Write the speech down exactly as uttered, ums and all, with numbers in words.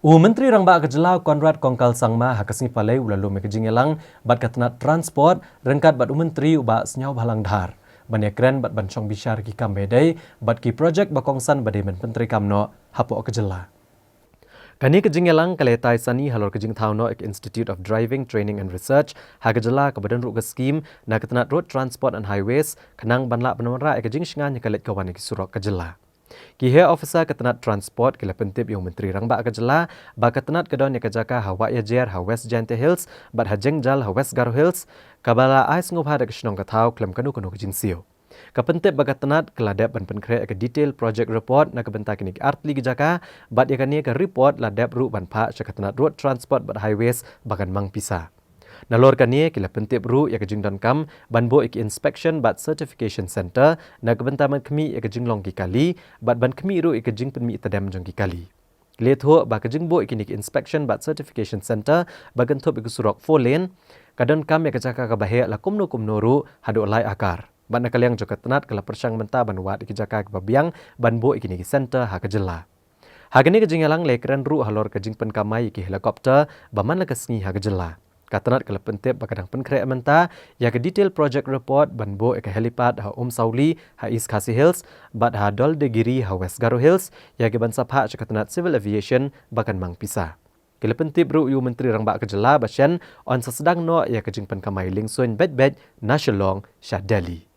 U Myntri Rangbah ka Jylla Conrad Kongkal Sangma ha ka sngi Palei u la lum ïa ka jingïalang bad ka tnat Transport ryngkat bad u Myntri u Bah Sniawbhalang Dhar ban ïakren bad ban shong bishar ki kam ba dei bad ki projek ba kongsan ba dei ban pyntreikam noh hapoh ka jylla. Kane ka jingïalang ka la ïatai sani halor ka jingthaw noh ïa ka Institute of Driving Training and Research ha ka jylla kaba don ruh ka skim na ka tnat Road Transport and Highways khnang ban lah ban wanrah ïa ka jingshngaiñ ïa ka leit ka wan ïa ki surok ka jylla. Ki heh officer ka tnat Transport ki la pyntip ïa u Myntri Rangbah ka jylla ba ka tnat ka don ïa ka jaka ha Wahiajer ha West Jaintia Hills bad ha Jengjal ha West Garo Hills, kaba la ai sngewbha da ka shnong ka thaw khlem kano kano ka jingsiew. Ka pyntip ba ka tnat ka la dep ban pynkhreh ïa ka detail project report na ka bynta kine ki artylli ki jaka, bad ïa kane ka report la dep ruh ban phah sha ka tnat Road Transport bad Highways ba kan mang pisa. Nalor kane ki la pyntip ruh ïa ka jingdonkam ban buh ïa ka inspection bad certification center na ka bynta ban khmih ïa ka jinglong ki kali bad ban khmih ruh ïa ka jingpynmih tdem jong ki kali. Ki la ïathuh ba ka jingbuh ïa kine ki inspection bad certification center ba kynthup ïa ka surok four lane ka donkam ïa ka jaka kaba heh la kumno kumno ruh haduh lai akar. Bad na ka liang jong ka tnat ka la pyrshang mynta ban wad ïa ki jaka kiba biang ban buh ïa kine ki center ha ka jylla. Ha kane ka jingïalang la ïakren ruh halor ka jingpynkamai ïa ki helicopter ba man la ka sngi ha ka jylla. Ka tnat ka la pyntip ba ka dang pynkhreh mynta ïa ka detail project report ban buh ïa ka helipad ha Umsawli ha East Khasi Hills bad ha Doldegiri ha West Garo Hills, ïa ki ban sa phah sha ka tnat Civil Aviation ba kan mang pisa. Ki la pyntip ruh ïa u Myntri Rangbah ka jylla ba shen yn sa sdang noh ïa ka jingpynkamai liengsuiñ beit beit na Shillong sha Delhi.